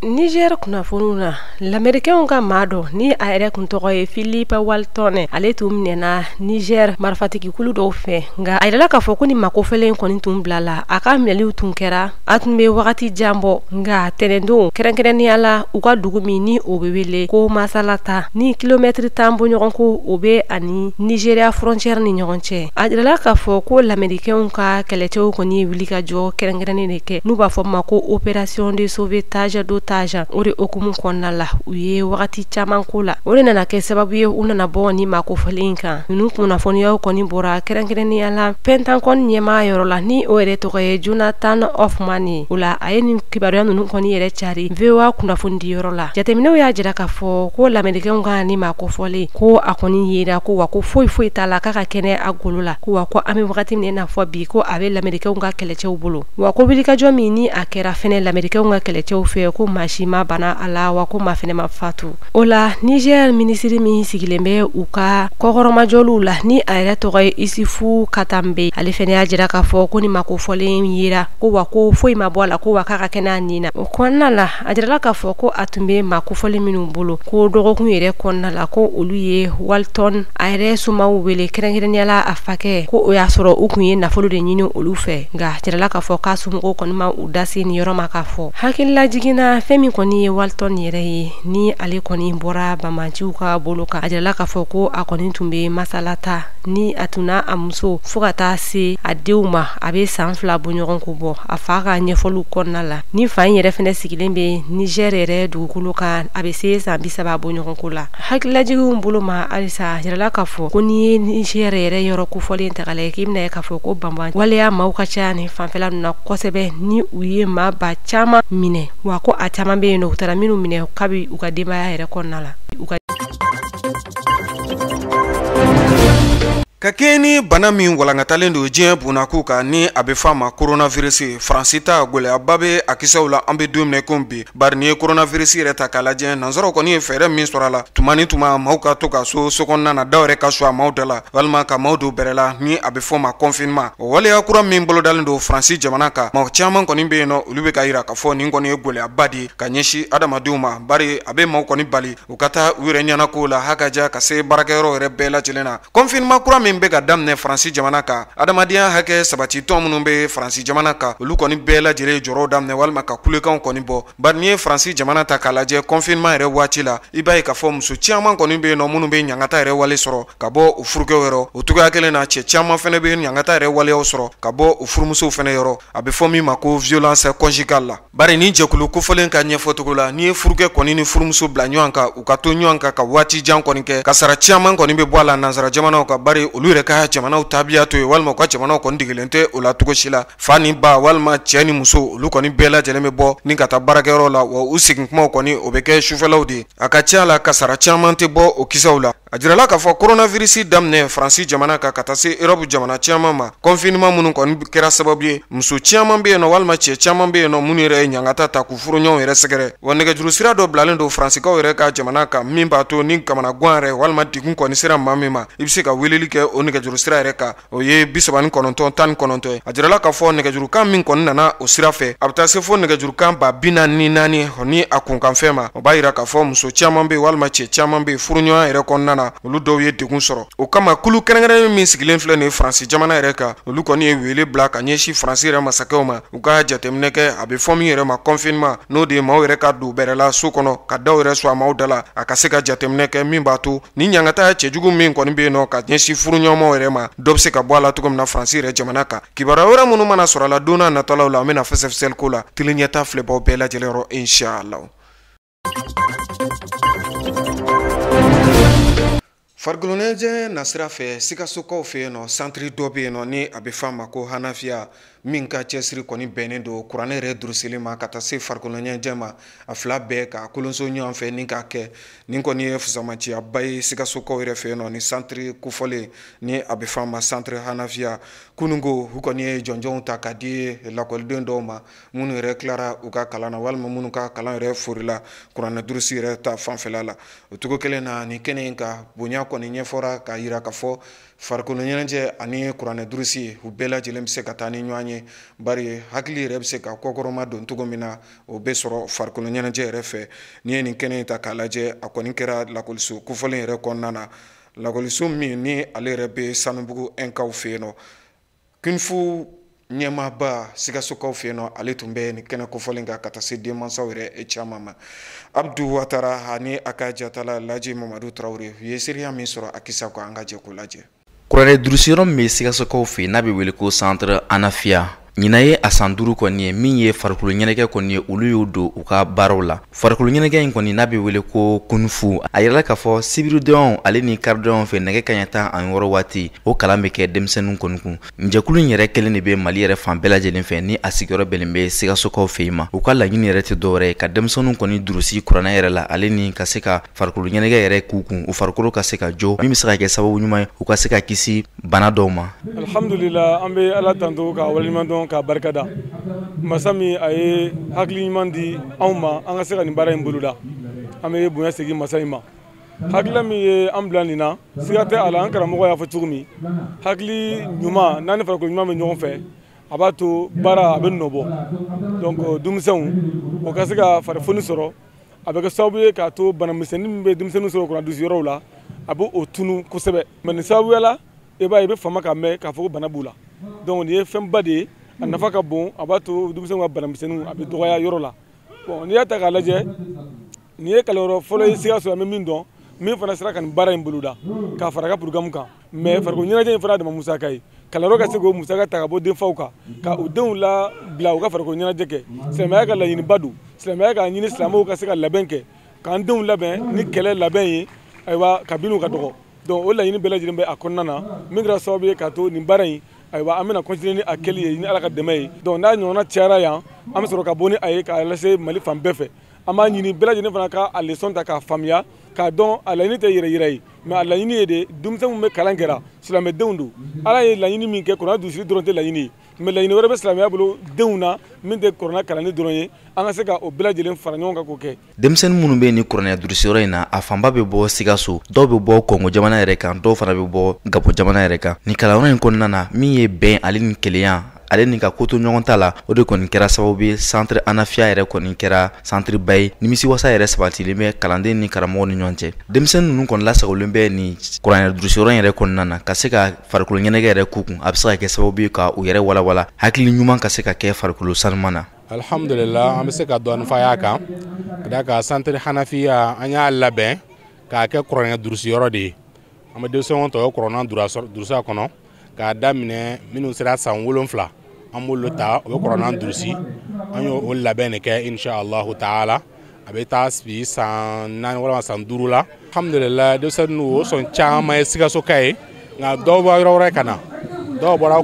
Niger kunnafoniw na, lamɛrikɛnw ka maa dɔ ni a yɛrɛ kun tɔgɔ ye Philippe Walton, ale tun minɛna Niger marifatigikulu dɔw fɛ. Nka a yirala k'a fɔ ko ni makofɛlen kɔni tun bilala, a ka minɛliw tun kɛra a tun bɛ wagati jan bɔ. Nka tɛnɛndon, kɛrɛnkɛrɛnnenya la u ka dugu min ni o bɛ wele ko Masalata, ni kilomɛtiri 10 bɔɲɔgɔn ko o bɛ ani Nigeria frontière ni ɲɔgɔn cɛ, a yirala k'a fɔ ko lamɛrikɛnw ka kɛlɛcɛw kɔni ye wulikajɔ kɛrɛnkɛrɛnnen de kɛ, n'u b'a fɔ ma ko opération de sauvetage d'otage. O de hukumu kɔnɔna la, u ye wagati caman ko la, o de nana kɛ sababu ye u nana bɔ ni maakofɔlen in kan. Ninnu kunnafoniyaw kɔni bɔra kɛrɛnkɛrɛnnenya la Pentagone ɲɛmaa yɔrɔ la, ni o yɛrɛ tɔgɔ ye Jonathan Hoffman ye. O la, a ye nin kibaruya ninnu kɔni yɛrɛ cari VOA kunnafonidi yɔrɔ la. Jateminɛw y'a jira k'a fɔ ko lamɛrikɛnw ka ni maakofɔlen ko a kɔni yera ko wa ko foyi foyi t'a la, k'a ka kɛnɛ a golo la, ko wa ko an bɛ wagati min na fɔ bi, ko a bɛ lamɛrikɛnw ka kɛlɛcɛw bolo, wa ko wulikajɔ min ni a kɛra fɛnɛ lamɛrikɛnw ka kɛlɛcɛw fɛ, ko maa si ma bana a la, wa ko maa fɛnɛ ma fatu. O la, Niger minisiri min sigilen bɛ u ka kɔkɔrɔmajɔliw la, ni a yɛrɛ tɔgɔ ye Isufu Katambe, ale fɛnɛ y'a jira k'a fɔ ko ni makofɔlen yera, ko wa ko foyi ma bɔ a la, ko wa k'a ka kɛnɛ a nin na. O kɔnɔna la, a jirala k'a fɔ ko a tun bɛ makofɔlen minnu bolo, ko dɔgɔkun yɛrɛ kɔnɔna la, ko olu ye Walton a yɛrɛ somaw wele, kɛrɛnkɛrɛnnenya la a fakɛ, ko o y'a sɔrɔ u kun ye nafolo de ɲini olu fɛ. Nka a jirala k'a fɔ k'a somɔgɔw kɔni ma u da se nin yɔrɔ ma. K'a fɔ hakilila jiginna fɛn Fɛn min kɔni ye Walton yɛrɛ ye, ni ale kɔni bɔra banbaanciw ka bolo kan, a jirala k'a fɔ ko a kɔni tun bɛ masala ta ni a tun n'a a muso fo ka taa se a denw ma, a bɛ san 2 bɔɲɔgɔn ko bɔ a fa ka ɲɛfɔliw kɔnɔna la. Ni fa in yɛrɛ fɛnɛ sigilen bɛ Niger yɛrɛ dugukolo kan, a bɛ se san 30 bɔɲɔgɔn ko la. Hakililajiginw bolo ma halisa, a jirala k'a fɔ ko n'i ye Niger yɛrɛ yɔrɔ kofɔlen ta k'a lajɛ, k'i bɛna ye k'a fɔ ko banban waleya maaw ka ca nin fanfɛla ninnu na kosɛbɛ, ni u ye maa ba caman minɛ, wa ko a caman bɛ yen nɔ u taara minnu minɛ kabi u ka denbaya yɛrɛ kɔnɔna la. Ka kɛɲɛ ni bana min walankatalen don diɲɛ bunakun kan ni a bɛ f'a ma coronavirus, Faransi ta gɛlɛyaba bɛ a kisɛw la an bɛ don min na i komi bi. Bari n'i ye coronavirus yɛrɛ ta k'a lajɛ, nansaraw kɔni ye fɛɛrɛ min sɔrɔ a la, tuma ni tuma maaw ka to ka so sokɔnɔna na, daw yɛrɛ ka su a maaw da la, walima ka maaw don bɛrɛ la ni a bɛ f'o ma confinement. O waleya kura min bolodalen don Faransi jamana kan, maa caman kɔni bɛ yen nɔ, olu bɛ ka yira k'a fɔ nin kɔni ye gɛlɛyaba de ye ka ɲɛsin adamadenw ma, bari a bɛ maaw kɔni bali u ka taa u yɛrɛ ɲɛnakow la hakaja ka se baarakɛyɔrɔ yɛrɛ bɛɛ lajɛlen na. Confinement kura min bɛ ka daminɛ Faransi jamana kan, adamadenya hakɛ sabati tɔn minnu bɛ Faransi jamana kan, olu kɔni bɛɛ lajɛlen jɔrɔw daminɛ walima ka kulekanw kɔni bɔ. Bari n'i ye Faransi jamana ta k'a lajɛ confinement yɛrɛ waati la, i b'a ye k'a fɔ muso caman kɔni bɛ yen nɔ minnu bɛ ɲangata yɛrɛ wale sɔrɔ ka bɔ u furukɛw yɔrɔ. O cogoya kelen na, cɛ caman fana bɛ ɲangata yɛrɛ waleyaw sɔrɔ ka bɔ u furumusow fana yɔrɔ. A bɛ fɔ min ma ko violence conjugale la. Bari ni jɛkulu kofɔlen ka ɲɛfɔcogo la, n'i ye furukɛ kɔni ni furumuso bila ɲɔgɔn kan, u ka to ɲɔgɔn kan ka waati jan kɔni kɛ, kasara caman kɔni bɛ bɔ a la nansara jamanaw kan, bari olu yɛrɛ ka jamanaw tabiya to ye, walima u ka jamanaw kɔni degelen tɛ o la cogo si la. Fa ni ba walima cɛ ni muso, olu kɔni bɛɛ lajɛlen bɛ bɔ ni ka taa baarakɛyɔrɔ la, wa u segin kumaw kɔni o bɛ kɛ sufɛlaw de ye. A ka ca la kasara caman tɛ bɔ o kisɛw la. A jirala k'a fɔ coronavirus daminɛ Faransi jamana kan ka taa se Europe jamana caman ma, confinement minnu kɔni kɛra sababu ye, muso caman bɛ yen nɔ walima cɛ caman bɛ yen nɔ minnu yɛrɛ ye ɲangata ta k'u furuɲɔgɔnw yɛrɛ sɛgɛrɛ. Wa nɛgɛjuru sira dɔ bilalen don Faransikaw yɛrɛ ka jamana kan min b'a to ni kamanagan yɛrɛ walima degun kɔni sera maa min ma, i bɛ se ka weleli kɛ o nɛgɛjuru sira yɛrɛ kan, o ye 39 19 ye. A jirala k'a fɔ nɛgɛjurukan min kɔni nana o sira fɛ, a bɛ taa se fo nɛgɛjurukan 44 ni a kunkanfɛn ma. O b'a yira k'a fɔ muso caman bɛ yen walima cɛ caman bɛ yen furuɲɔgɔnya yɛrɛ kɔnɔna na, olu dɔw ye degun sɔrɔ. O kama kulu kɛrɛnkɛrɛnnen min sigilen filɛ nin ye Faransi jamana yɛrɛ kan, olu kɔni ye wele bila ka ɲɛsin Faransi yɛrɛ masakɛw ma, u ka jateminɛ kɛ a bɛ fɔ min yɛrɛ ma confinement, n'o de ye maaw yɛrɛ ka don bɛrɛ la so kɔnɔ ka daw yɛrɛ sɔn a maaw da la, a ka se ka jateminɛ kɛ min b'a to ni ɲangata cɛjugu min kɔni bɛ yen nɔ ka ɲɛsin furuɲɔgɔnmaw yɛrɛ ma, dɔ bɛ se ka bɔ a la cogo min na Faransi yɛrɛ jamana kan. Kibaruya wɛrɛ minnu mana sɔrɔ a la don n'a nataw la, an bɛna fɛsɛfɛsɛli ko la tele ɲɛta filɛbaw bɛɛ lajɛlen yɔrɔ inshallah. Farikoloɲɛnajɛ nasira fɛ, Sikasokaw fɛ yen nɔ, santiri dɔ bɛ yen nɔ ni a bɛ f'a ma ko Hanafiya, min ka cɛsiri kɔni bɛnnen don kuranɛ yɛrɛ durusili ma ka taa se farikoloɲɛnajɛ ma, a fila bɛɛ ka kolonso ɲɔgɔn fɛ ni k'a kɛ. Nin kɔni ye fusamaciyaba ye Sikasokaw yɛrɛ fɛ yen nɔ ni santiri kofɔlen ni a bɛ f'a ma santiri Hanafiya. Kununko u kɔni ye jɔnjɔnw ta ka di lakɔliden dɔw ma minnu yɛrɛ tilara u ka kalan na walima minnu ka kalan yɛrɛ forila kuranɛ durusi yɛrɛ ta fanfɛla la. O cogo kelen na, nin kɛnɛ in ka bonya kɔni ɲɛfɔra k'a yira k'a fɔ farikolo ɲɛnajɛ ani kuranɛ durusi u bɛɛ lajɛlen bɛ se ka taa ni ɲɔgɔn ye, bari hakili yɛrɛ bɛ se ka kɔkɔrɔma don cogo min na, o bɛ sɔrɔ farikolo ɲɛnajɛ yɛrɛ fɛ. N'i ye nin kɛnɛ in ta k'a lajɛ, a kɔni kɛra lakɔliso kofɔlen yɛrɛ kɔnɔna na, lakɔliso min ni ale yɛrɛ bɛ Sanubugu Ɛnkaw fɛ yen nɔ. Kunfu ɲɛmaaba Sikasokaw fɛ yen nɔ, ale tun bɛ nin kɛnɛ kofɔlen kan ka taa se denmansaw yɛrɛ caman ma. Abdu Watara ani a ka jatala Laji Mamadu Tarawele, u ye seereya min sɔrɔ a kisa kan, an ka jɛ k'o lajɛ. Kuranɛ durusiyɔrɔ min bɛ Sikasokaw fɛ yen n'a bɛ wele ko Centre Hanafiya, ɲinan ye a san 5 kɔni ye min ye farikolo ɲɛnajɛ kɔni ye, olu y'o don u ka baaraw la. Farikolo ɲɛnajɛ in kɔni n'a bɛ wele ko kunfu, a yirala k'a fɔ sibiridonyaw ale ni karidonyaw fɛ nɛgɛ kanɲɛ 16 waati, o kalan bɛ kɛ denmisɛnninw kɔni kun. Jɛkulu in yɛrɛ kelen de bɛ Mali yɛrɛ fan bɛɛ lajɛlen fɛ ni a sigiyɔrɔ bɛnnen bɛ Sikasokaw fɛ yen ma. U ka laɲini yɛrɛ tɛ dɔwɛrɛ ye ka denmisɛnninw kɔni durusi kuranɛ yɛrɛ la, ale ni ka se ka farikolo ɲɛnajɛ yɛrɛ k'u kun, u farikolo ka se ka jɔ, min bɛ se ka kɛ sababu ɲuman ye u ka se ka kisi bana dɔw ma. Alhamdulillah, an bɛ Ala tanto ka waleɲuman dɔn k'a barikada masa min a ye hakili ɲuman di anw ma an ka se ka nin baara in boloda. An bɛ bonya segin masa in ma. Hakilila min ye an bila nin na, siga tɛ a la, an karamɔgɔ y'a fɔ cogo min, hakili ɲuman n'a ni farikolo ɲuman bɛ ɲɔgɔn fɛ, a b'a to baara a bɛ nɔbɔ. Donc denmisɛnw o ka se ka farifoni sɔrɔ, a bɛ kɛ sababu ye k'a to banamisɛnnin min bɛ denmisɛnninw sɔrɔ kuran dusuyɔrɔw la, a bɛ o tunu kosɛbɛ. Mais nin sababuya la, i b'a ye i bɛ fama ka mɛn k'a fɔ ko bana b'u la. Donc nin ye fɛnba de ye, a nafa ka bon, a b'a to denmisɛnw ka banamisɛnninw a bɛ dɔgɔya yɔrɔ la. Bon, n'i y'a ta k'a lajɛ, nin ye kalanyɔrɔ fɔlɔ ye Sikaso, an bɛ min dɔn, min fana sera ka nin baara in boloda k'a fara a ka programme kan. Mais farikolo ɲɛnajɛ in fana dama musaka ye, kalanyɔrɔ ka se k'o musaka ta ka bɔ denfaw kan ka u denw labila u ka farikolo ɲɛnajɛ kɛ. Silamɛya ka laɲiniba don, silamɛya k'a ɲini silamɛw ka se ka labɛn kɛ k'an denw labɛn ni kɛlɛ labɛn ye, ayiwa, kabini u ka dɔgɔ. Donc o laɲini bɛɛ lajɛlen bɛ a kɔnɔna na, min kɛra sababu ye k'a to nin baara in, ayiwa, an bɛna continuer ni a kɛli ye ni Ala ka dɛmɛ ye. Donc n'a ɲɔgɔnna cayara yan, an bɛ sɔrɔ ka bɔ ni a ye k'a lase Mali fan bɛɛ fɛ. An b'a ɲini bɛɛ lajɛlen fana ka a leçon ta k'a faamuya, k'a dɔn a laɲini tɛ yɛrɛ yira ye, mais a laɲini ye de denmisɛn minnu bɛ kalan kɛra, silamɛdenw don. Ala ye laɲini min kɛ, kuranɛ dusiri dɔrɔn tɛ laɲini ye, mais laɲini wɛrɛ bɛ silamɛya bolo denw na min tɛ kuranɛ kalanni dɔrɔn ye. An ka se ka o bɛɛ lajɛlen fara ɲɔgɔn kan k'o kɛ. Denmisɛnnin minnu bɛ nin kuranɛ durusiyɔrɔ in na, a fanba bɛ bɔ Sikaso, dɔw bɛ bɔ Kɔngo jamana yɛrɛ kan, dɔw fana bɛ bɔ Gabon jamana yɛrɛ kan. Nin kalanyɔrɔ in kɔnɔna na, min ye bɛn ale ni kelenya ale ni ka ko to ɲɔgɔn ta la, o de kɔni kɛra sababu ye centre Anafiya yɛrɛ kɔni kɛra centre ba ye. Nimisiwasa yɛrɛ sabatilen bɛ kalanden ni karamɔgɔ ni ɲɔgɔn cɛ. Denmisɛnnin ninnu kɔni lasagolen bɛ nin kuranɛ durusiyɔrɔ in yɛrɛ kɔnɔna na ka se ka farikolo ɲɛnajɛ yɛrɛ k'u kun, a bɛ se ka kɛ sababu ye ka u yɛrɛ walawala, hakili ɲuman ka se ka kɛ farikolo sanuman na. Alhamdulillah, an bɛ se ka dɔɔni f'a kan, ka d'a kan centre Hanafiya, an y'a labɛn k'a kɛ kuranɛ durusiyɔrɔ de ye. An bɛ denmisɛnw tɔw kuranɛ durusi a kɔnɔ k'a daminɛ minnu sera san 7, an b'olu ta, o bɛ kuranɛ durusi. An y'o labɛn de kɛ, inshallah taala, a bɛ taa bi san 4 walima san 5 la. Alhamdulillah, denmisɛnninw o sɔn caman ye Sikasoka ye, nka dɔw bɔra yɔrɔ wɛrɛ ka na, dɔw bɔra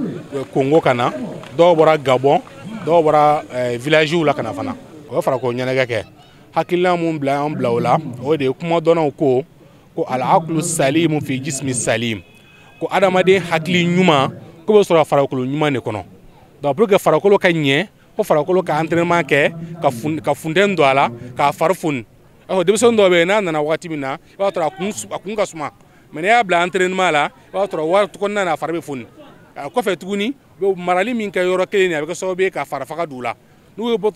Kongo ka na, dɔw bɔra Gabon, dɔw bɔra villagew la ka na fana. O bɛ farikolo ɲɛnajɛ kɛ. Hakilina mun bila an bila o la, o de ye kumadɔnnaw ko al-aqlu salimu fi jismi salim, ko adamaden hakili ɲuman ko bɛ sɔrɔ farikolo ɲuman de kɔnɔ. Donc pour que farikolo ka ɲɛ, ko farikolo ka entraînement kɛ ka funteni don a la, k'a fari foni. Denmisɛnnin dɔw bɛ yen, n'a nana waati min na, i b'a sɔrɔ a kun ka suma, mais n'i y'a bila entraînement la, i b'a sɔrɔ waati kɔnɔna na a fari bɛ foni. A kɔfɛ tuguni, u bɛ marali min kɛ yɔrɔ kelen, a bɛ kɛ sababu ye ka fari faga don u la. N'u ye bɔ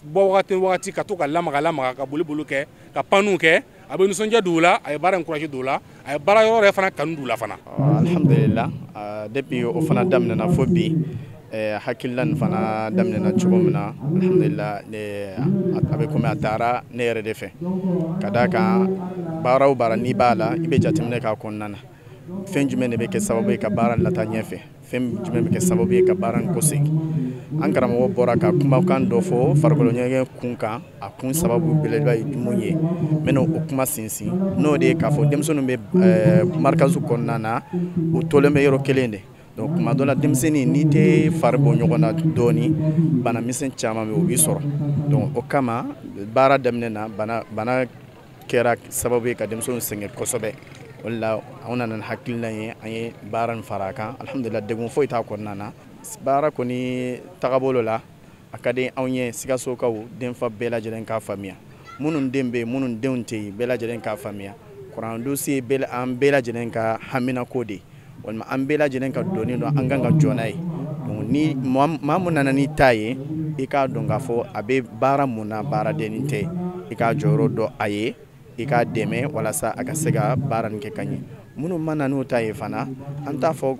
wagati ka to ka lamaga ka boli boli kɛ, ka panniw kɛ, a bɛ nisɔndiya don u la, a ye baara encouragé don u la, a ye baara yɔrɔ yɛrɛ fana kanu don u la fana. Alhamdulillah, depuis o fana daminɛna fo bi, hakilila nin fana daminɛna cogo min na, alhamdulillah, a bɛ komi a taara ne yɛrɛ de fɛ, ka d'a kan baara o baara n'i b'a la, i bɛ jateminɛ k'a kɔnɔna na, fɛn jumɛn de bɛ kɛ sababu ye ka baara lataa ɲɛfɛ, fɛn jumɛn bɛ kɛ sababu ye ka baara in kɔsegin. An karamɔgɔ bɔra ka kumakan dɔ fɔ farikolo ɲɛnajɛ kun kan, a kun sababu belebeleba ye mun ye, n bɛna o kuma sinsin, n'o de ye k'a fɔ denmisɛnninw bɛ marikazu kɔnɔna na, u tolen bɛ yɔrɔ kelen de. Donc kuma dɔ la, denmisɛnnin n'i tɛ fari bɔ ɲɔgɔn na dɔɔni, bana misɛn caman bɛ o b'i sɔrɔ. Donc o kama baara daminɛ na, bana kɛra sababu ye ka denmisɛnninw sɛgɛn kosɛbɛ. O de la anw nana ni hakilina ye, an ye baara nin fara a kan. Alhamdulillah, degun foyi t'a kɔnɔna na. Baara kɔni tagabolo la, a ka di anw ye Sikasokaw denfa bɛɛ lajɛlen k'a faamuya, minnu den bɛ yen, minnu denw tɛ yen, bɛɛ lajɛlen k'a faamuya. Kuran dossier an bɛɛ lajɛlen ka haminako de ye, walima an bɛɛ lajɛlen ka dɔnni dɔn, an kan ka jɔ n'a ye. Donc ni maa mun nana n'i ta ye, i k'a dɔn k'a fɔ a bɛ baara mun na, baaradennin tɛ, i k'a jɔyɔrɔ dɔn a ye, i k'a dɛmɛ walasa a ka se ka baara nin kɛ ka ɲɛ. Minnu ma na n'u ta ye fana, an t'a fɔ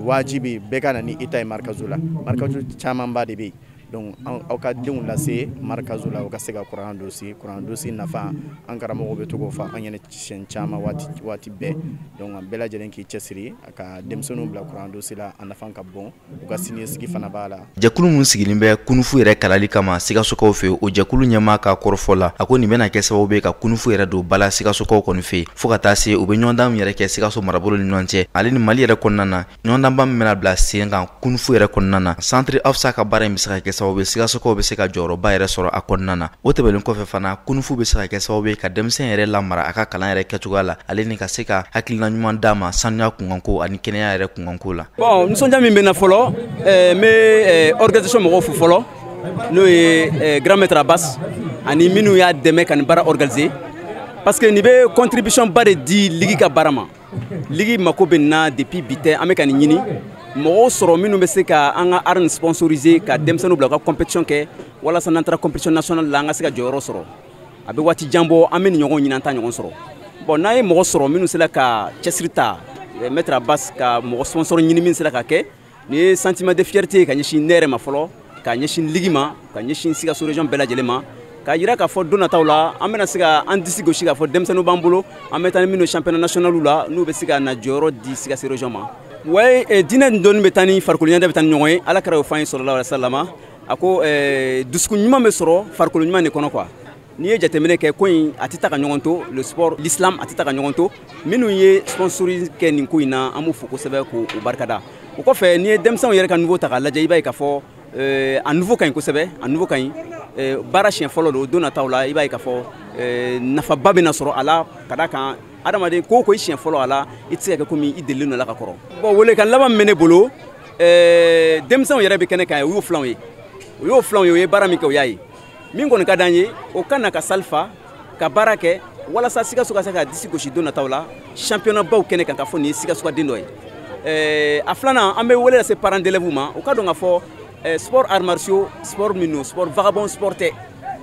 wajibi bɛɛ ka na ni i ta ye marikazu la. Marikazu camanba de bɛ yen. Donc aw ka denw lase marikazu la, u ka se ka kuran dosi. Kuran dosi nafa, an karamɔgɔw bɛ to k'o fɔ an ɲɛna siɲɛ caman waati bɛɛ. Donc an bɛɛ lajɛlen k'i cɛsiri ka denmisɛnninw bila kuran dosi la, a nafa ka bon, u ka siniɲɛsigi fana b'a la. Jɛkulu min sigilen bɛ kunufu yɛrɛ kalali kama Sikasokaw fɛ, o jɛkulu ɲɛmaa ka kɔrɔfɔ la, a ko nin bɛna kɛ sababu ye ka kunufu yɛrɛ don ba la Sikasokaw kɔni fɛ, fo ka taa se u bɛ ɲɔgɔndan min yɛrɛ kɛ Sikaso marabolo ni ɲɔgɔn cɛ ale ni Mali yɛrɛ kɔnɔna na, ɲɔgɔndanba min bɛna bila sen kan kunufu yɛrɛ kɔnɔna na. Centre Afsa ka baara in bɛ se ka kɛ sababu ye Sikasokaw bɛ se ka jɔyɔrɔba yɛrɛ sɔrɔ a kɔnɔna na. O tɛmɛnen kɔfɛ fana, kunufu bɛ se ka kɛ sababu ye ka denmisɛn yɛrɛ lamara a ka kalan yɛrɛ kɛcogoya la, ale ni ka se ka hakilina ɲuman d'a ma sanuya kunkanko ani kɛnɛya yɛrɛ kunkanko la. Bon, nisɔndiya min bɛ n na fɔlɔ, n bɛ organisation mɔgɔw fo fɔlɔ, n'o ye grand maître Abbas ani minnu y'a dɛmɛ ka nin baara organiser, parce que nin bɛ contribution ba de di ligue ka baara ma. Ligue mako bɛ nin na depuis bi tɛ, an bɛ ka nin ɲini mɔgɔw sɔrɔ minnu bɛ se ka an ka art sponsoriser, ka denmisɛnninw bila u ka compétition kɛ, walasa n'an taara compétition nationale la, an ka se ka jɔyɔrɔ sɔrɔ. A bɛ waati jan bɔ, an bɛ nin ɲɔgɔn ɲini, an t'a ɲɔgɔn sɔrɔ. Bon, n'an ye mɔgɔ sɔrɔ minnu sera ka cɛsiri ta, maître Abbas ka mɔgɔ sponsor ɲini min sera ka kɛ, nin ye sentiment de fierté ye ka ɲɛsin ne yɛrɛ ma fɔlɔ, ka ɲɛsin ligue ma, ka ɲɛsin Sikaso région bɛɛ lajɛlen ma, K'a jira k'a fɔ don nataw la an bɛna se ka an disi gosi k'a fɔ denmisɛnninw b'an bolo, an bɛ taa ni minnu championnat national la, n'u bɛ se ka na jɔyɔrɔ di Sikaso région ma. Ouais, diinɛ ni dɔnni bɛ taa ni farikolo ɲɛnajɛ bɛ taa ni ɲɔgɔn ye. Ala kɛra o fɔ an ye sallallahu alaihi wasallam, a ko dusukun ɲuman bɛ sɔrɔ farikolo ɲuman de kɔnɔ quoi. N'i ye jateminɛ kɛ, ko in a tɛ taa ka ɲɔgɔn to, le sport, l'islam a tɛ taa ka ɲɔgɔn to. Minnu ye sponsoring kɛ nin ko in na, an b'u fo kosɛbɛ k'u barikada. O kɔfɛ, n'i ye denmisɛnw yɛrɛ ka niveau ta k'a lajɛ, i b'a ye k'a fɔ a niveau ka ɲi kosɛbɛ, a niveau ka ɲi. Baara siɲɛ fɔlɔ don, don nataw la i b'a ye k'a fɔ nafaba bɛna sɔrɔ a la, ka d'a kan adamaden ko o ko i siɲɛ fɔlɔ a la, i tɛ se ka kɛ komi i delilen don a la ka kɔrɔ. Bon, welekan laban min bɛ ne bolo, denmisɛnw yɛrɛ bɛ kɛnɛ kan, o y'o filanw ye, o y'o filanw ye, o ye baara min kɛ, o y'a ye. Min kɔni ka d'an ye, o ka na ka salle fa ka baara kɛ walasa Sikaso ka se ka disi gosi don nataw la championnat baw kɛnɛ kan, k'a fɔ nin ye Sikaso ka den dɔ ye. A filanan, an bɛ wele lase parents d'élèves ma, u ka dɔn k'a fɔ sport arts martiaux, sport min don, sport vagabond sport tɛ.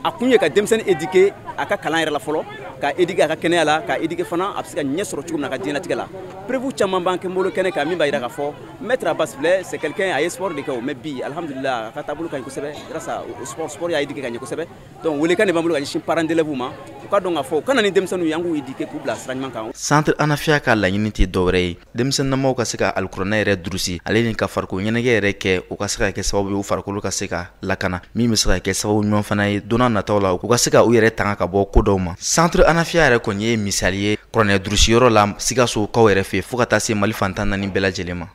A kun ye ka denmisɛnnin éduquer a ka kalan yɛrɛ la fɔlɔ, ka éduquer a ka kɛnɛya la, ka éduquer fana a bɛ se ka ɲɛ sɔrɔ cogo min na a ka diɲɛlatigɛ la. Preuve caman b'an kɛ bolo kɛnɛ kan min b'a jira k'a fɔ maître Abbas filɛ, c'est quelqu'un a ye sport de kɛ o, mais bi alhamdulillah a ka taabolo ka ɲi kosɛbɛ grâce au sport, sport y'a éduquer ka ɲɛ kosɛbɛ. Donc welekan de b'an bolo ka ɲɛsin parents d'élèves ma, u ka dɔn k'a fɔ u ka na ni denmisɛnninw ye, an k'u éduquer k'u bila sira ɲuman kan. Centre Hanafiya ka laɲini tɛ dɔwɛrɛ ye, denmisɛnninamaw ka se ka alikuranɛ yɛrɛ durusi, ale ni ka farikolo ɲɛnajɛ yɛrɛ kɛ, u ka se ka kɛ sababu ye u farikolo ka se ka lakana, min bɛ se ka kɛ sababu ɲuman fana ye don n'a nataw la u ka se ka u yɛrɛ tanga ka bɔ ko dɔw ma. Centre Hanafiya yɛrɛ kɔni ye misali ye kuranɛ durusiyɔrɔ la Sikasokaw yɛrɛ fɛ, fo ka taa se Mali fantan naani bɛɛ lajɛlen ma.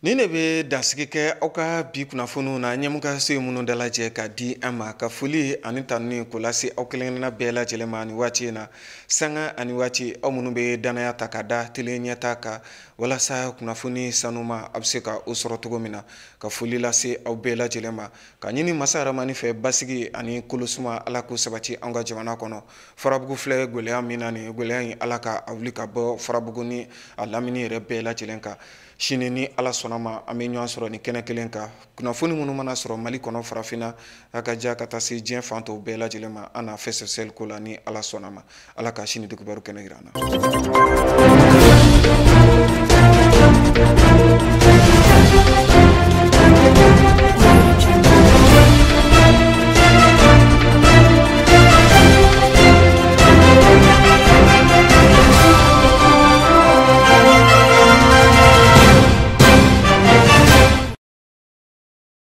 Nin de bɛ dansigi kɛ aw ka bi kunnafoniw na, ɲɛmɔgɔ se minnu dalajɛ ka di an ma, ka foli ani tanuni k'o lase aw kelen-kelenna bɛɛ lajɛlen ma nin waati in na, sanga ani waati, aw minnu bɛ danaya ta ka da tele ɲɛta kan walasa kunnafoni sanuma a bɛ se ka o sɔrɔ cogo min na, ka foli lase aw bɛɛ lajɛlen ma, ka ɲini masa Haramani fɛ basigi ani kolosuma Ala k'o sabati an ka jamana kɔnɔ. Farabugu filɛ gɛlɛya min na, nin gɛlɛya in Ala ka a wuli ka bɔ Farabugu ni a lamini yɛrɛ bɛɛ lajɛlen kan. Sini ni Ala sɔnna ma, an bɛ ɲɔgɔn sɔrɔ nin kɛnɛ kelen kan, kunnafoni minnu mana sɔrɔ Mali kɔnɔ, farafinna, a ka diya ka taa se diɲɛ fan tɔw bɛɛ lajɛlen ma, an n'a fɛsɛfɛsɛli ko la ni Ala sɔnna ma. Ala ka sini dugubaru kɛnɛ jira an na.